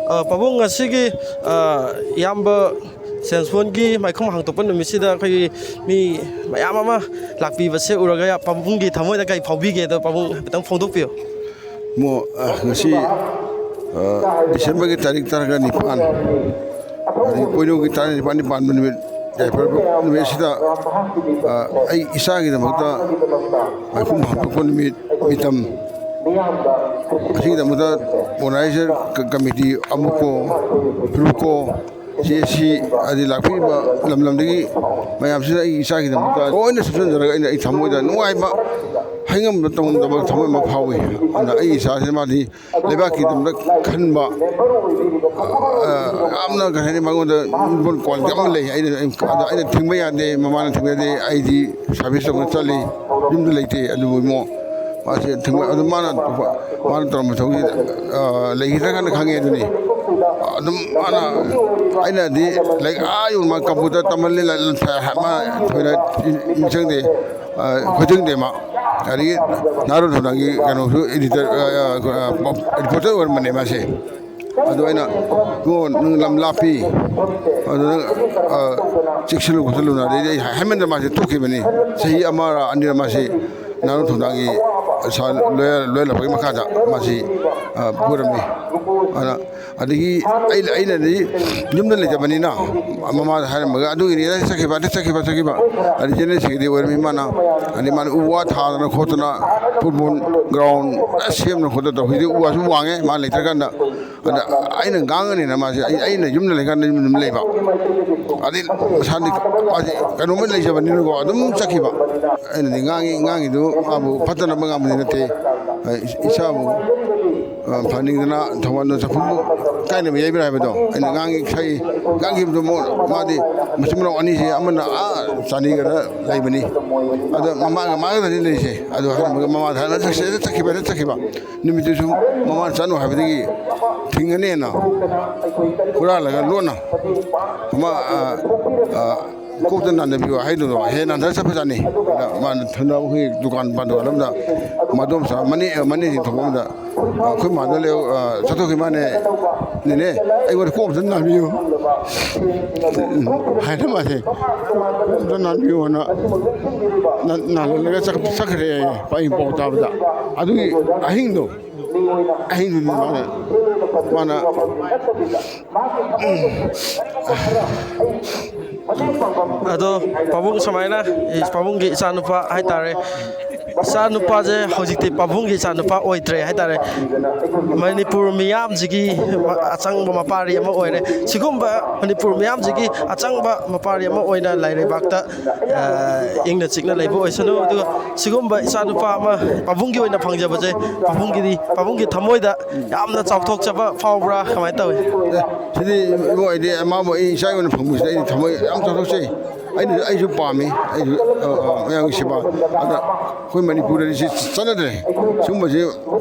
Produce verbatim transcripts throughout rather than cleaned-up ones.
ꯑ, ꯄꯥꯕꯨꯡ, ꯉꯁꯤꯒꯤ, ꯑ, ꯏꯌꯥꯝꯕ ꯁꯦꯟꯁꯣꯟꯒꯤ ꯃꯥꯏꯈꯨꯝ ꯍꯥꯡꯗꯣꯛꯄ ꯅꯨꯃꯤꯠꯁꯤꯗ ꯑꯩꯈꯣꯏꯒꯤ ꯃꯤ ꯃꯌꯥꯝ ꯑꯃ ꯂꯥꯛꯄꯤꯕꯁꯦ ꯎꯔꯒ ꯄꯥꯕꯨꯡꯒꯤ ꯊꯃꯣꯏꯗ ꯀꯔꯤ ꯐꯥꯎꯕꯤꯒꯦꯗꯣ ꯄꯥꯕꯨꯡ ꯍꯥꯏꯐꯦꯠꯇꯪ ꯐꯣꯡꯗꯣꯛꯄꯤꯌꯨ꯫ ꯃꯣ-, ꯑ, ꯉꯁꯤ, ꯑ, ꯗꯤꯁꯦꯝꯕꯔꯒꯤ ꯇꯥꯔꯤꯛ ꯇꯔꯥꯒ ꯅꯤꯄꯥꯟ, ꯑꯗꯒꯤ ꯄꯣꯏꯅꯨꯒꯤ ꯇꯥꯔꯤꯛ ꯅꯤꯄꯥꯟ, ꯅꯤꯄꯥꯟ ꯅꯨꯃꯤꯠ, ꯌꯥꯏꯐꯔꯕ ꯅꯨꯃꯤꯠ ꯑꯁꯤꯗ, ꯑ, ꯑꯩ ꯏꯆꯥꯒꯤꯗꯃꯛꯇ ꯃꯥꯏꯈꯨꯝ ꯍꯥꯡꯗꯣꯛꯄ ꯅꯨꯃꯤꯠ, ꯃꯤꯇꯝ ꯑꯁꯤꯒꯤꯗꯃꯛꯇ ꯑꯣꯔꯒꯅꯥꯏꯖꯔ ꯀ-, ꯀꯃꯤꯇꯤ, ꯑꯃꯨꯀꯣ, ꯐꯤꯔꯨꯀꯣ, ꯖꯦ ꯁꯤ, ꯑꯗꯩ ꯂꯥꯛꯄꯤꯔꯤꯕ ꯂꯝ ꯂꯝꯗꯒꯤ ꯃꯌꯥꯝꯁꯤꯅ ꯑꯩ ꯏꯆꯥꯒꯤꯗꯃꯛꯇ ꯂꯣꯏꯅ ꯁꯦꯝꯖꯤꯟꯖꯔꯒ ꯑꯩꯅ ꯑꯩ ꯊꯃꯣꯏꯗ ꯅꯨꯡꯉꯥꯏꯕ, ꯍꯥꯏꯉꯝꯗ ꯇꯧꯉꯝꯗꯕ ꯊꯃꯣꯏ ꯑꯃ ꯐꯥꯎꯏ꯫ ꯑꯗꯨꯅ ꯑꯩ ꯏꯆꯥꯁꯤ ꯃꯥꯗꯤ ꯂꯩꯕꯥꯛꯀꯤꯗꯃꯛꯇ ꯈꯟꯕ, ꯑ, ꯌꯥꯝꯅ, ꯀꯩ ꯍꯥꯏꯅꯤ, ꯃꯉꯣꯟꯗ ꯃꯤꯠꯄꯣꯟ ꯀ꯭ꯋꯥꯂꯤꯇꯤ ꯑꯃ ꯂꯩ꯫ ꯑꯩꯅ, ꯑꯗ ꯑꯩꯅ ꯊꯤꯡꯕ ꯌꯥꯗꯦ, ꯃꯃꯥꯅ ꯊꯤꯡꯕ ꯌꯥꯗꯦ꯫ ꯑꯩꯗꯤ ꯁꯥꯔꯚꯤꯁ ꯇꯧꯅ ꯆꯠꯂꯤ, ꯌꯨꯝꯗ ꯂꯩꯇꯦ꯫ ꯑꯗꯨꯕꯨ ꯏꯃꯣ, ꯃꯥꯁꯦ ꯊꯤꯡꯕ, ꯑꯗꯨ ꯃꯥꯅ, ꯃꯥꯅ ꯇꯧꯔꯝꯕ ꯊꯕꯛꯁꯤ, ꯑ, ꯂꯩꯈꯤꯗ꯭ꯔꯀꯥꯟꯗ ꯈꯪꯉꯦ꯫ ꯑꯗꯨꯅꯤ ꯑꯗꯨꯝ ꯃꯥꯅ, ꯑꯩꯅꯗꯤ ꯂꯥꯏꯔꯤꯛ ꯑꯥ ꯌꯧꯅ ꯃꯥ ꯀꯝꯄ꯭ꯌꯨꯇꯔ ꯇꯝꯍꯜꯂꯤ, ꯂꯥꯏ-, ꯃꯥ ꯊꯣꯏꯅ ꯆꯪꯗꯦ, ꯑ, ꯈꯣꯏꯗꯪꯗꯦ ꯃꯥ꯫ ꯑꯗꯒꯤ ꯅꯍꯥꯔꯣꯟ ꯊꯧꯅꯥꯒꯤ ꯀꯩꯅꯣꯁꯨ ꯏꯗꯤꯇꯔ, ꯑ, ꯑ, ꯑ, ꯔꯤꯄꯣꯔꯇꯔ ꯑꯣꯏꯔꯝꯕꯅꯦ ꯃꯥꯁꯦ꯫ ꯑꯗꯨ ꯑꯩꯅ, "ꯏꯕꯨꯡꯉꯣ, ꯅꯪ ꯂꯝ ꯂꯥꯞꯄꯤ, ꯑꯗꯨ ꯅꯪ, ꯑ, ꯆꯦꯛꯁꯤꯜꯂꯨ ꯈꯣꯠꯆꯜꯂꯨꯅ", ꯑꯗꯩꯗꯤ ꯑꯩ ꯍꯥꯏꯃꯟꯗ ꯃꯥꯁꯦ ꯊꯣꯛꯈꯤꯕꯅꯤ꯫ ꯆꯍꯤ ꯑꯃꯔ ꯑꯅꯤꯔ ꯃꯥꯁꯤ ꯅꯍꯥꯔꯣꯟ ꯊꯧꯅꯥꯒꯤ ꯁꯥꯔ ꯂꯣꯌꯔ, ꯂꯣꯌꯔ ꯂꯥꯛꯄꯒꯤ ꯃꯈꯥꯗ ꯃꯥꯁꯤ, ꯑ, ꯄꯨꯔꯝꯃꯤ꯫ ꯑꯗꯨꯅ ꯑꯗꯒꯤ ꯑꯩ, ꯑꯩꯅꯗꯤ ꯌꯨꯝꯗ ꯂꯩꯇꯕꯅꯤꯅ ꯃꯃꯥꯗ ꯍꯥꯏꯔꯝꯃꯒ ꯑꯗꯨꯒꯤꯅꯤ ꯆꯠꯈꯤꯕ, ꯑꯗ ꯆꯠꯈꯤꯕ, ꯆꯠꯈꯤꯕ꯫ ꯑꯗꯩ ꯖꯦꯅꯦꯔꯦꯜ ꯁꯦꯀ꯭ꯔꯦꯇꯔꯤ ꯑꯣꯏꯔꯝꯃꯤ ꯃꯥꯅ꯫ ꯑꯗꯩ ꯃꯥꯅ ꯎ ꯋꯥ ꯊꯥꯗꯅ ꯈꯣꯠꯇꯅ ꯐꯨꯠꯕꯣꯜ ꯒ꯭ꯔꯥꯎꯟ ꯑꯁ ꯁꯦꯝꯗꯅ ꯈꯣꯠꯇꯅ ꯇꯧ꯫ ꯍꯧꯖꯤꯛꯇꯤ ꯎ ꯋꯥꯁꯨ ꯋꯥꯡꯉꯦ ꯃꯥ ꯂꯩꯇ꯭ꯔꯀꯥꯟꯗ꯫ ꯑꯗ ꯑꯩꯅ ꯉꯥꯡꯉꯅꯤꯅ ꯃꯥꯁꯦ, ꯑꯩ, ꯑꯩꯅ ꯌꯨꯝꯗ ꯂꯩꯀꯥꯟꯗ ꯌꯨꯝꯗ ꯑꯗꯨꯝ ꯂꯩꯕ꯫ ꯑꯗꯩ ꯃꯁꯥꯗꯤ ꯃꯥꯁꯦ ꯀꯩꯅꯣꯝꯃ ꯂꯩꯖꯕꯅꯤꯅꯀꯣ ꯑꯗꯨꯝ ꯆꯠꯈꯤꯕ꯫ ꯑꯩꯅꯗꯤ ꯉꯥꯡꯉꯤ, ꯉꯥꯡꯉꯤꯗꯨ ꯃꯥꯕꯨ ꯐꯠꯇꯅꯕ ꯉꯥꯡꯕꯗꯤ ꯅꯠꯇꯦ꯫ ꯑꯩ ꯏꯆꯥꯕꯨ ꯑ, ꯐꯍꯟꯅꯤꯡꯗꯅ ꯊꯧꯕꯥꯜꯗ ꯆꯐꯨꯕꯨ ꯀꯥꯏꯅꯕ ꯌꯩꯕ꯭ꯔꯥ ꯍꯥꯏꯕꯗꯣ ꯑꯩꯅ ꯉꯥꯡꯉꯤ, ꯁꯛꯏ꯫ ꯉꯥꯡꯈꯤꯕꯗꯨ ꯑꯃꯨꯛ ꯃꯥꯗꯤ ꯃꯆꯤꯟ ꯃꯅꯥꯎ ꯑꯅꯤꯁꯦ ꯑꯃꯅ ꯑꯥ ꯆꯥꯟꯗꯤꯒꯔꯗ ꯂꯩꯕꯅꯤ꯫ ꯑꯗ ꯃꯃꯥꯒ ꯃꯥꯒꯗꯅꯤ ꯂꯩꯔꯤꯁꯦ꯫ ꯑꯗꯨ ꯍꯥꯏꯔꯝꯃꯒ ꯃꯃꯥꯗ ꯍꯥꯏꯔꯝꯃꯒ ꯆꯠꯈ꯭ꯔꯦ, ꯆꯠꯈꯤꯕ, ꯆꯠꯈꯤꯕ꯫ ꯅꯨꯃꯤꯠꯇꯨꯁꯨ ꯃꯃꯥꯅ ꯆꯠꯅꯨ ꯍꯥꯏꯕꯗꯒꯤ ꯊꯤꯡꯒꯅꯦꯅ ꯍꯨꯔꯥꯜꯂꯒ ꯂꯣꯟꯅ ꯃꯃꯥ, ꯑ, ꯑ, ꯀꯣꯛꯇ ꯅꯥꯟꯊꯕꯤꯌꯨ ꯍꯥꯏꯗꯨꯅ ꯍꯦꯟꯅ ꯅꯥꯟꯊꯔ ꯆꯠꯄꯖꯥꯠꯅꯤ꯫ ꯑꯗ ꯃꯥꯅ ꯊꯪꯅꯕ ꯑꯩꯈꯣꯏꯒꯤ ꯗꯨꯀꯥꯟ ꯄꯥꯟ ꯗꯨꯀꯥꯟ ꯑꯃꯗ ꯃꯗꯣꯝꯆꯥ ꯃꯅꯦ-, ꯃꯅꯦꯁꯤꯡ ꯊꯣꯛꯄ ꯑꯃꯗ ꯑꯩꯈꯣꯏ ꯃꯥꯗ ꯂꯩ, ꯑ, ꯆꯠꯊꯣꯛꯈꯤ ꯃꯥꯅꯦ꯫ "ꯅꯦꯅꯦ, ꯑꯩꯉꯣꯟꯗ ꯀꯣꯛ ꯑꯝꯇ ꯅꯥꯟꯕꯤꯌꯨ" ꯍꯥꯏꯅ ꯃꯥꯁꯦ, "ꯑꯝꯇ ꯅꯥꯟꯕꯤꯌꯨ" ꯍꯥꯏꯅ ꯅꯥ-, ꯅꯥꯜꯍꯜꯂꯒ ꯆꯠ-, ꯆꯠꯈ꯭ꯔꯦ꯫ ꯑꯩ ꯄꯥꯎ ꯇꯥꯕꯗ ꯑꯗꯨꯒꯤ ꯑꯍꯤꯡꯗꯣ, ꯑꯍꯤꯡꯗꯨꯅꯤ ꯃꯥꯅ, ꯃꯥꯅ ꯑꯗꯣ ꯄꯥꯕꯨꯡ ꯁꯨꯃꯥꯏꯅ, ꯄꯥꯕꯨꯡꯒꯤ ꯏꯆꯥꯅꯨꯄꯥ ꯍꯥꯏꯇꯥꯔꯦ, ꯏꯆꯥꯅꯨꯄꯥꯁꯦ ꯍꯧꯖꯤꯛꯇꯤ ꯄꯥꯕꯨꯡꯒꯤ ꯏꯆꯥꯅꯨꯄꯥ ꯑꯣꯏꯗ꯭ꯔꯦ ꯍꯥꯏꯇꯥꯔꯦ꯫ ꯃꯅꯤꯄꯨꯔ ꯃꯤꯌꯥꯝꯁꯤꯒꯤ ꯑꯆꯪꯕ ꯃꯄꯥꯔꯤ ꯑꯃ ꯑꯣꯏꯔꯦ꯫ ꯁꯤꯒꯨꯝꯕ ꯃꯅꯤꯄꯨꯔ ꯃꯤꯌꯥꯝꯁꯤꯒꯤ ꯑꯆꯪꯕ ꯃꯄꯥꯔꯤ ꯑꯃ ꯑꯣꯏꯅ ꯂꯥꯏꯔꯩꯕꯥꯛꯇ, ꯑ, ꯏꯪꯅ ꯆꯤꯛꯅ ꯂꯩꯕ ꯑꯣꯏꯁꯅꯨ꯫ ꯑꯗꯨꯒ ꯁꯤꯒꯨꯝꯕ ꯏꯆꯥꯅꯨꯄꯥ ꯑꯃ ꯄꯥꯕꯨꯡꯒꯤ ꯑꯣꯏꯅ ꯐꯪꯖꯕꯁꯦ ꯄꯥꯕꯨꯡꯒꯤꯗꯤ, ꯄꯥꯕꯨꯡꯒꯤ ꯊꯃꯣꯏꯗ ꯌꯥꯝꯅ ꯆꯥꯎꯊꯣꯛꯆꯕ ꯐꯥꯎꯕ꯭ꯔꯥ? ꯀꯃꯥꯏꯅ ꯇꯧꯏ? ꯁꯤꯗꯤ ꯏꯕꯨꯡ, ꯑꯩꯗꯤ ꯃꯥꯕꯨ ꯑꯩ ꯏꯆꯥꯒꯤ ꯑꯣꯏꯅ ꯐꯪꯕꯁꯤꯗ ꯑꯩꯗꯤ ꯊꯃꯣꯏ ꯌꯥꯝ ꯆꯥꯎꯊꯣꯛꯆꯩ꯫ ꯑꯩꯅ, ꯑꯩꯁꯨ ꯄꯥꯝꯃꯤ, ꯑꯩꯁꯨ, ꯑ, ꯑ, ꯃꯌꯥꯝꯒꯤ ꯁꯦꯕꯥ꯫ ꯑꯗ ꯑꯩꯈꯣꯏ ꯃꯅꯤꯄꯨꯔꯗꯗꯤ ꯁꯤ ꯆꯠꯅꯗ꯭ꯔꯦ꯫ ꯁꯤꯒꯨꯝꯕꯁꯤ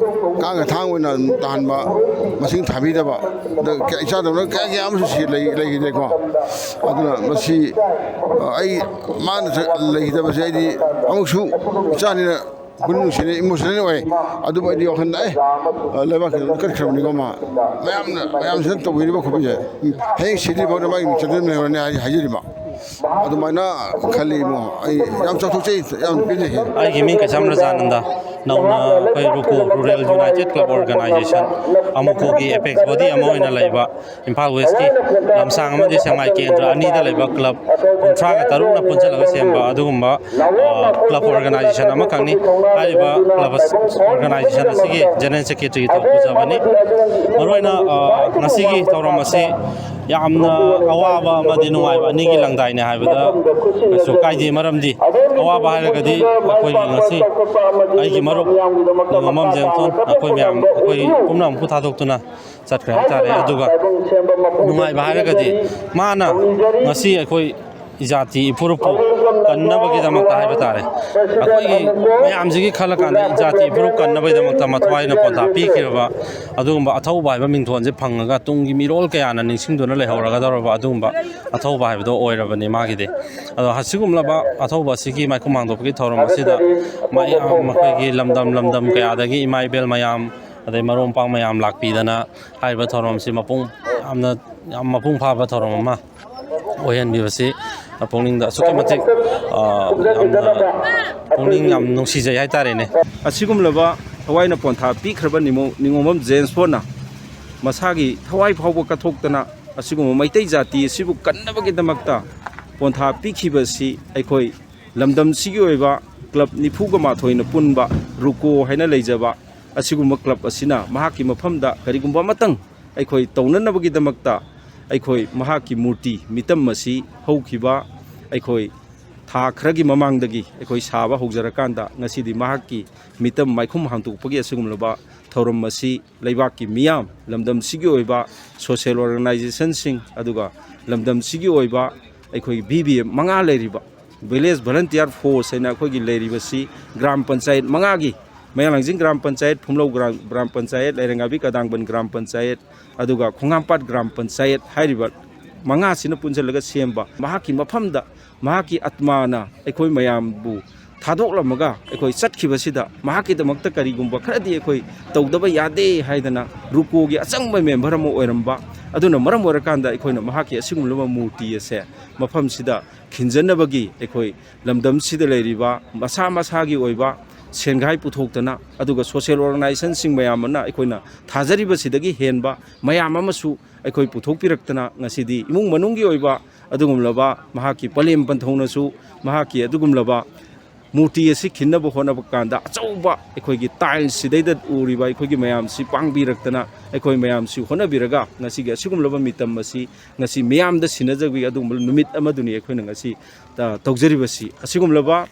ꯀꯥꯡꯒ ꯊꯥꯡ ꯑꯣꯏꯅ ꯑꯗꯨꯝ ꯇꯥꯍꯟꯕ, ꯃꯁꯤꯡ ꯊꯥꯕꯤꯗꯕ, ꯑꯗ ꯀꯌꯥ-, ꯏꯆꯥꯗꯧꯅ ꯀꯌꯥ ꯀꯌꯥ ꯑꯃꯁꯨ ꯁꯤ ꯂꯩ-, ꯂꯩꯈꯤꯗ꯭ꯔꯦꯀꯣ꯫ ꯑꯗꯨꯅ ꯃꯁꯤ, ꯑ, ꯑꯩ, ꯃꯥꯅ ꯆ-, ꯂꯩꯈꯤꯗꯕꯁꯦ ꯑꯩꯗꯤ ꯑꯃꯨꯛꯁꯨ ꯏꯆꯥꯅꯤꯅ ꯄꯨꯛꯅꯤꯡ ꯅꯨꯡꯁꯤꯅ, ꯏꯃꯣꯁꯅꯦꯜ ꯑꯣꯏ꯫ ꯑꯗꯨꯕꯨ ꯑꯩꯗꯤ ꯋꯥꯈꯜꯗ, "ꯑꯦ, ꯂꯩꯕꯥꯛꯀꯤ ꯂꯝꯗ ꯀꯠꯈ꯭ꯔꯕꯅꯤꯀꯣ ꯃꯥ꯫ ꯃꯌꯥꯝꯅ, ꯃꯌꯥꯝꯁꯤꯅ ꯇꯧꯕꯤꯔꯤꯕ ꯈꯣꯠꯄꯁꯦ, ꯍꯌꯦꯡ ꯁꯤꯗ꯭ꯔꯤ ꯐꯥꯎꯗ ꯃꯥꯒꯤ ꯃꯤꯡ ꯆꯟꯖꯟ ꯂꯩꯍꯧꯔꯅꯤ" ꯍꯥꯏ-, ꯍꯥꯏꯖꯔꯤꯕ꯫ ꯑꯗꯨꯃꯥꯏꯅ ꯈꯜꯂꯤ ꯏꯕꯨꯡꯉꯣ꯫ ꯑꯩ ꯌꯥꯝ ꯆꯥꯎꯊꯣꯛꯆꯩ, ꯌꯥꯝ ꯄꯦꯟꯖꯩ꯫ ꯑꯩꯒꯤ ꯃꯤꯡ ꯀꯩꯁꯥꯝ ꯔꯖꯥꯅꯟꯗ꯫ ꯅꯧꯅ ꯑꯩꯈꯣꯏ ꯔꯨꯀꯨ ꯔꯨꯔꯦꯜ ꯌꯨꯅꯥꯏꯇꯦꯗ ꯀ꯭ꯂꯕ ꯑꯣꯔꯒꯅꯥꯏꯖꯦꯁꯟ, ꯑꯃꯨꯀꯣꯒꯤ ꯑꯦꯄꯦꯛꯁ ꯕꯣꯗꯤ ꯑꯃ ꯑꯣꯏꯅ ꯂꯩꯕ ꯏꯝꯐꯥꯜ ꯋꯦꯁꯀꯤ ꯂꯝꯁꯥꯡ ꯑꯃꯗꯤ ꯁꯦꯛꯃꯥꯏ ꯀꯦꯟꯗ꯭ꯔ ꯑꯅꯤꯗ ꯂꯩꯕ ꯀ꯭ꯂꯕ ꯀꯨꯟꯊ꯭ꯔꯥꯒ ꯇꯔꯨꯛꯅ ꯄꯨꯟꯁꯤꯜꯂꯒ ꯁꯦꯝꯕ ꯑꯗꯨꯒꯨꯝꯕ, ꯑ, ꯀ꯭ꯂꯕ ꯑꯣꯔꯒꯅꯥꯏꯖꯦꯁꯟ ꯑꯃꯈꯛꯅꯤ꯫ ꯍꯥꯏꯔꯤꯕ ꯀ꯭ꯂꯕ ꯑꯣꯔꯒꯅꯥꯏꯖꯦꯁꯟ ꯑꯁꯤꯒꯤ ꯖꯦꯅꯔꯦꯜ ꯁꯦꯀ꯭ꯔꯦꯇꯔꯤꯒꯤ ꯊꯧ ꯄꯨꯖꯕꯅꯤ꯫ ꯃꯔꯨꯑꯣꯏꯅ, ꯑ, ꯉꯁꯤꯒꯤ ꯊꯧꯔꯝ ꯑꯁꯤ ꯌꯥꯝꯅ ꯑꯋꯥꯕ ꯑꯃꯗꯤ ꯅꯨꯡꯉꯥꯏꯕ ꯑꯅꯤꯒꯤ ꯂꯪꯗꯥꯏꯅꯦ ꯍꯥꯏꯕꯗ ꯀꯩꯁꯨ ꯀꯥꯏꯗꯦ꯫ ꯃꯔꯝꯗꯤ ꯑꯋꯥꯕ ꯍꯥꯏꯔꯒꯗꯤ ꯑꯩꯈꯣꯏꯒꯤ ꯉꯁꯤ ꯑꯩꯒꯤ ꯃꯔꯨꯞ ꯅꯤꯉꯣꯝꯕꯝ ꯖꯦꯝꯁꯣꯟ, ꯑꯩꯈꯣꯏ ꯃꯌꯥꯝ, ꯑꯩꯈꯣꯏ ꯄꯨꯝꯅꯃꯛꯄꯨ ꯊꯥꯗꯣꯛꯇꯨꯅ ꯆꯠꯈ꯭ꯔꯦ ꯍꯥꯏꯇꯥꯔꯦ꯫ ꯑꯗꯨꯒ ꯅꯨꯡꯉꯥꯏꯕ ꯍꯥꯏꯔꯒꯗꯤ ꯃꯥꯅ ꯉꯁꯤ ꯑꯩꯈꯣꯏ ꯏꯖꯥꯇꯤ ꯏꯐꯨꯔꯨꯞꯄꯨ ꯀꯟꯅꯕꯒꯤꯗꯃꯛꯇ ꯍꯥꯏꯕ ꯇꯥꯔꯦ, ꯑꯩꯈꯣꯏꯒꯤ ꯃꯌꯥꯝꯁꯤꯒꯤ ꯈꯜꯂꯀꯥꯟꯗ ꯏꯖꯥꯇꯤ ꯏꯐꯨꯔꯨꯞ ꯀꯟꯅꯕꯒꯤꯗꯃꯛꯇ ꯃꯊ꯭ꯋꯥꯏꯅ ꯄꯣꯟꯊꯥ ꯄꯤꯈꯤꯕ ꯑꯗꯨꯒꯨꯝꯕ ꯑꯊꯧꯕ ꯍꯥꯏꯕ ꯃꯤꯡꯊꯣꯟꯁꯦ ꯐꯪꯉꯒ ꯇꯨꯡꯒꯤ ꯃꯤꯔꯣꯜ ꯀꯌꯥꯅ ꯅꯤꯡꯁꯤꯡꯗꯨꯅ ꯂꯩꯍꯧꯔꯒꯗꯧꯔꯕ ꯑꯗꯨꯒꯨꯝꯕ ꯑꯊꯧꯕ ꯍꯥꯏꯕꯗꯣ ꯑꯣꯏꯔꯕꯅꯤ ꯃꯥꯒꯤꯗꯤ꯫ ꯑꯗꯣ ꯑꯁꯤꯒꯨꯝꯂꯕ ꯑꯊꯧꯕ ꯑꯁꯤꯒꯤ ꯃꯥꯏꯈꯨꯝ ꯍꯥꯡꯗꯣꯛꯄꯒꯤ ꯊꯧꯔꯝ ꯑꯁꯤꯗ ꯃꯌꯥꯝ, ꯑꯩꯈꯣꯏꯒꯤ ꯂꯝꯗꯝ ꯂꯝꯗꯝ ꯀꯌꯥꯗꯒꯤ ꯏꯃꯥ ꯏꯕꯦꯜ ꯃꯌꯥꯝ, ꯑꯗꯩ ꯃꯔꯨꯞ ꯃꯄꯥꯡ ꯃꯌꯥꯝ ꯂꯥꯛꯄꯤꯗꯅ ꯍꯥꯏꯔꯤꯕ ꯊꯧꯔꯝ ꯑꯁꯤ ꯃꯄꯨꯡ ꯌꯥꯝꯅ, ꯌꯥꯝ ꯃꯄꯨꯡ ꯐꯥꯕ ꯊꯧꯔꯝ ꯑꯃ ꯑꯣꯏꯍꯟꯕꯤꯕꯁꯤ ꯄꯨꯛꯅꯤꯡꯗ ꯑꯁꯨꯛꯀꯤ ꯃꯇꯤꯛ, ꯑ, ꯌꯥꯝꯅ ꯄꯨꯛꯅꯤꯡ ꯌꯥꯝ ꯅꯨꯡꯁꯤꯖꯩ ꯍꯥꯏꯇꯥꯔꯦꯅꯦ꯫ ꯑꯁꯤꯒꯨꯝꯂꯕ ꯊꯋꯥꯏꯅ ꯄꯣꯟꯊꯥ ꯄꯤꯈ꯭ꯔꯕ ꯅꯤꯉꯣ-, ꯅꯤꯉꯣꯝꯕꯝ ꯖꯦꯝꯁ ꯐꯣꯟꯅ ꯃꯁꯥꯒꯤ ꯊꯋꯥꯏ ꯐꯥꯎꯕ ꯀꯠꯊꯣꯛꯇꯅ ꯑꯁꯤꯒꯨꯝꯕ ꯃꯩꯇꯩ ꯖꯥꯇꯤ ꯑꯁꯤꯕꯨ ꯀꯟꯅꯕꯒꯤꯗꯃꯛꯇ ꯄꯣꯟꯊꯥ ꯄꯤꯈꯤꯕꯁꯤ ꯑꯩꯈꯣꯏ ꯂꯝꯗꯝꯁꯤꯒꯤ ꯑꯣꯏꯕ ꯀ꯭ꯂꯕ ꯅꯤꯐꯨꯒ ꯃꯥꯊꯣꯏꯅ ꯄꯨꯟꯕ ꯔꯨꯀꯣ ꯍꯥꯏꯅ ꯂꯩꯖꯕ ꯑꯁꯤꯒꯨꯝꯕ ꯀ꯭ꯂꯕ ꯑꯁꯤꯅ ꯃꯍꯥꯛꯀꯤ ꯃꯐꯝꯗ ꯀꯔꯤꯒꯨꯝꯕ ꯑꯃꯇꯪ ꯑꯩꯈꯣꯏ ꯇꯧꯅꯅꯕꯒꯤꯗꯃꯛꯇ ꯑꯩꯈꯣꯏ ꯃꯍꯥꯛꯀꯤ ꯃꯨꯔꯇꯤ ꯃꯤꯇꯝ ꯑꯁꯤ ꯍꯧꯈꯤꯕ ꯑꯩꯈꯣꯏ ꯊꯥ ꯈꯔꯒꯤ ꯃꯃꯥꯡꯗꯒꯤ ꯑꯩꯈꯣꯏ ꯁꯥꯕ ꯍꯧꯖꯔꯀꯥꯟꯗ ꯉꯁꯤꯗꯤ ꯃꯍꯥꯛꯀꯤ ꯃꯤꯇꯝ ꯃꯥꯏꯈꯨꯝ ꯍꯥꯡꯗꯣꯛꯄꯒꯤ ꯑꯁꯤꯒꯨꯝꯂꯕ ꯊꯧꯔꯝ ꯑꯁꯤ ꯂꯩꯕꯥꯛꯀꯤ ꯃꯤꯌꯥꯝ, ꯂꯝꯗꯝꯁꯤꯒꯤ ꯑꯣꯏꯕ social organizationꯁꯤꯡ, ꯑꯗꯨꯒ ꯂꯝꯗꯝꯁꯤꯒꯤ ꯑꯣꯏꯕ ꯑꯩꯈꯣꯏꯒꯤ ꯕꯤ ꯕꯤ ꯑꯦꯐ ꯃꯉꯥ ꯂꯩꯔꯤꯕ, Village Volunteer Force ꯍꯥꯏꯅ ꯑꯩꯈꯣꯏꯒꯤ ꯂꯩꯔꯤꯕꯁꯤ ꯒ꯭ꯔꯥꯝ ꯄꯟꯆꯥꯌꯠ ꯃꯉꯥꯒꯤ, ꯃꯌꯥꯡꯂꯥꯡꯖꯤꯡ ꯒ꯭ꯔꯥꯝ ꯄꯟꯆꯥꯌꯠ, ꯐꯨꯝꯂꯧ ꯒ꯭ꯔꯥꯝ, ꯒ꯭ꯔꯥꯝ ꯄꯟꯆꯥꯌꯠ, ꯂꯩꯔꯪꯒꯥꯕꯤ ꯀꯗꯥꯡꯕꯟ ꯒ꯭ꯔꯥꯝ ꯄꯟꯆꯥꯌꯠ, ꯑꯗꯨꯒ ꯈꯣꯡꯉꯥꯝꯄꯥꯠ ꯒ꯭ꯔꯥꯝ ꯄꯟꯆꯥꯌꯠ ꯍꯥꯏꯔꯤꯕ ꯃꯉꯥꯁꯤꯅ ꯄꯨꯟꯁꯤꯜꯂꯒ ꯁꯦꯝꯕ ꯃꯍꯥꯛꯀꯤ ꯃꯐꯝꯗ ꯃꯍꯥꯛꯀꯤ ꯑꯠꯃꯥꯅ ꯑꯩꯈꯣꯏ ꯃꯌꯥꯝꯕꯨ ꯊꯥꯗꯣꯛꯂꯝꯃꯒ ꯑꯩꯈꯣꯏ ꯆꯠꯈꯤꯕꯁꯤꯗ ꯃꯍꯥꯛꯀꯤꯗꯃꯛꯇ ꯀꯔꯤꯒꯨꯝꯕ ꯈꯔꯗꯤ ꯑꯩꯈꯣꯏ ꯇꯧꯗꯕ ꯌꯥꯗꯦ ꯍꯥꯏꯗꯅ ꯔꯨꯀꯣꯒꯤ ꯑꯆꯪꯕ ꯃꯦꯝꯕꯔ ꯑꯃ ꯑꯣꯏꯔꯝꯕ, ꯑꯗꯨꯅ ꯃꯔꯝ ꯑꯣꯏꯔꯀꯥꯟꯗ ꯑꯩꯈꯣꯏꯅ ꯃꯍꯥꯛꯀꯤ ꯑꯁꯤꯒꯨꯝꯂꯕ ꯃꯨꯔꯇꯤ ꯑꯁꯦ ꯃꯐꯝꯁꯤꯗ ꯈꯤꯟꯖꯅꯕꯒꯤ ꯑꯩꯈꯣꯏ ꯂꯝꯗꯝꯁꯤꯗ ꯂꯩꯔꯤꯕ ꯃꯁꯥ ꯃꯁꯥꯒꯤ ꯑꯣꯏꯕ ꯁꯦꯟꯒꯥꯏ ꯄꯨꯊꯣꯛꯇꯅ, ꯑꯗꯨꯒ social organizationꯁꯤꯡ ꯃꯌꯥꯝ ꯑꯃꯅ ꯑꯩꯈꯣꯏꯅ ꯊꯥꯖꯔꯤꯕꯁꯤꯗꯒꯤ ꯍꯦꯟꯕ ꯃꯌꯥꯝ ꯑꯃꯁꯨ ꯑꯩꯈꯣꯏ ꯄꯨꯊꯣꯛꯄꯤꯔꯛꯇꯅ ꯉꯁꯤꯗꯤ ꯏꯃꯨꯡ ꯃꯅꯨꯡꯒꯤ ꯑꯣꯏꯕ ꯑꯗꯨꯒꯨꯝꯂꯕ ꯃꯍꯥꯛꯀꯤ ꯄꯂꯦꯝ ꯄꯟꯊꯧꯅꯁꯨ ꯃꯍꯥꯛꯀꯤ ꯑꯗꯨꯒꯨꯝꯂꯕ ꯃꯨꯔꯇꯤ ꯑꯁꯤ ꯈꯤꯟꯅꯕ ꯍꯣꯠꯅꯕ ꯀꯥꯟꯗ ꯑꯆꯧꯕ ꯑꯩꯈꯣꯏꯒꯤ tiles ꯁꯤꯗꯩꯗ ꯎꯔꯤꯕ ꯑꯩꯈꯣꯏꯒꯤ ꯃꯌꯥꯝꯁꯤ ꯄꯥꯡꯕꯤꯔꯛꯇꯅ ꯑꯩꯈꯣꯏ ꯃꯌꯥꯝꯁꯤ ꯍꯣꯠꯅꯕꯤꯔꯒ ꯉꯁꯤꯒꯤ ꯑꯁꯤꯒꯨꯝꯂꯕ ꯃꯤꯇꯝ ꯑꯁꯤ ꯉꯁꯤ ꯃꯤꯌꯥꯝꯗ ꯁꯤꯟꯅꯖꯕꯒꯤ ꯑꯗꯨꯒꯨꯝꯕ ꯅꯨꯃꯤꯠ ꯑꯃꯗꯨꯅꯤ ꯑꯩꯈꯣꯏꯅ ꯉꯁꯤ, ꯑ, ꯇꯧꯖꯔꯤꯕꯁꯤ꯫ ꯑꯁꯤꯒꯨꯝꯂꯕ,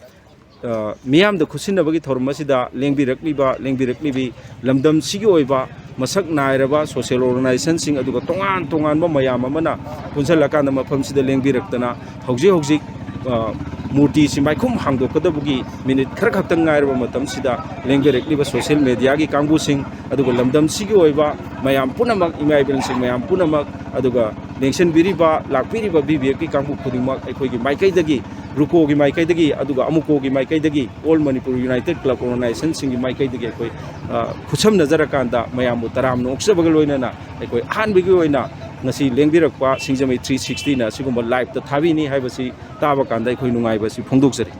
ꯑ, ꯃꯤꯌꯥꯝꯗ ꯈꯨꯠꯁꯤꯟꯅꯕꯒꯤ ꯊꯧꯔꯝ ꯑꯁꯤꯗ ꯂꯦꯡꯕꯤꯔꯛꯂꯤꯕ, ꯂꯦꯡꯕꯤꯔꯛꯂꯤꯕꯤ ꯂꯝꯗꯝꯁꯤꯒꯤ ꯑꯣꯏꯕ ꯃꯁꯛ ꯅꯥꯏꯔꯕ social organizationꯁꯤꯡ, ꯑꯗꯨꯒ ꯇꯣꯉꯥꯟ ꯇꯣꯉꯥꯟꯕ ꯃꯌꯥꯝ ꯑꯃꯅ ꯄꯨꯟꯁꯤꯜꯂꯀꯥꯟꯗ ꯃꯐꯝꯁꯤꯗ ꯂꯦꯡꯕꯤꯔꯛꯇꯅ ꯍꯧꯖꯤꯛ ꯍꯧꯖꯤꯛ, ꯑ, ꯃꯨꯔꯇꯤꯁꯤ ꯃꯥꯏꯈꯨꯝ ꯍꯥꯡꯗꯣꯛꯀꯗꯕꯒꯤ ꯃꯤꯅꯤꯠ ꯈꯔ ꯈꯛꯇꯪ ꯉꯥꯏꯔꯕ ꯃꯇꯝꯁꯤꯗ ꯂꯦꯡꯕꯤꯔꯛꯂꯤꯕ social mediaꯒꯤ ꯀꯥꯡꯕꯨꯁꯤꯡ, ꯑꯗꯨꯒ ꯂꯝꯗꯝꯁꯤꯒꯤ ꯑꯣꯏꯕ ꯃꯌꯥꯝ ꯄꯨꯝꯅꯃꯛ, ꯏꯃꯥ ꯏꯕꯦꯜꯁꯤꯡ ꯃꯌꯥꯝ ꯄꯨꯝꯅꯃꯛ, ꯑꯗꯨꯒ ꯂꯦꯡꯁꯤꯟꯕꯤꯔꯤꯕ, ꯂꯥꯛꯄꯤꯔꯤꯕ ꯕꯤ ꯕꯤ ꯑꯦꯐꯀꯤ ꯀꯥꯡꯕꯨ ꯈꯨꯗꯤꯡꯃꯛ ꯑꯩꯈꯣꯏꯒꯤ ꯃꯥꯏꯀꯩꯗꯒꯤ ꯔꯨꯀꯣꯒꯤ ꯃꯥꯏꯀꯩꯗꯒꯤ, ꯑꯗꯨꯒ ꯑꯃꯨꯀꯣꯒꯤ ꯃꯥꯏꯀꯩꯗꯒꯤ, All Manipur United Club Organizationꯁꯤꯡꯒꯤ ꯃꯥꯏꯀꯩꯗꯒꯤ ꯑꯩꯈꯣꯏ, ꯑ, ꯈꯨꯠꯁꯝꯅꯖꯔꯀꯥꯟꯗ ꯃꯌꯥꯝꯕꯨ ꯇꯔꯥꯝꯅ ꯑꯣꯛꯆꯕꯒ ꯂꯣꯏꯅꯅ ꯑꯩꯈꯣꯏ ꯑꯍꯥꯟꯕꯒꯤ ꯑꯣꯏꯅ ꯉꯁꯤ ꯂꯦꯡꯕꯤꯔꯛꯄ ꯁꯤꯡꯖꯃꯩ three sixtyꯅ ꯑꯁꯤꯒꯨꯝꯕ liveꯇ ꯊꯥꯕꯤꯅꯤ ꯍꯥꯏꯕꯁꯤ ꯇꯥꯕ ꯀꯥꯟꯗ ꯑꯩꯈꯣꯏ ꯅꯨꯡꯉꯥꯏꯕ ꯑꯁꯤ ꯐꯣꯡꯗꯣꯛꯆꯔꯤ꯫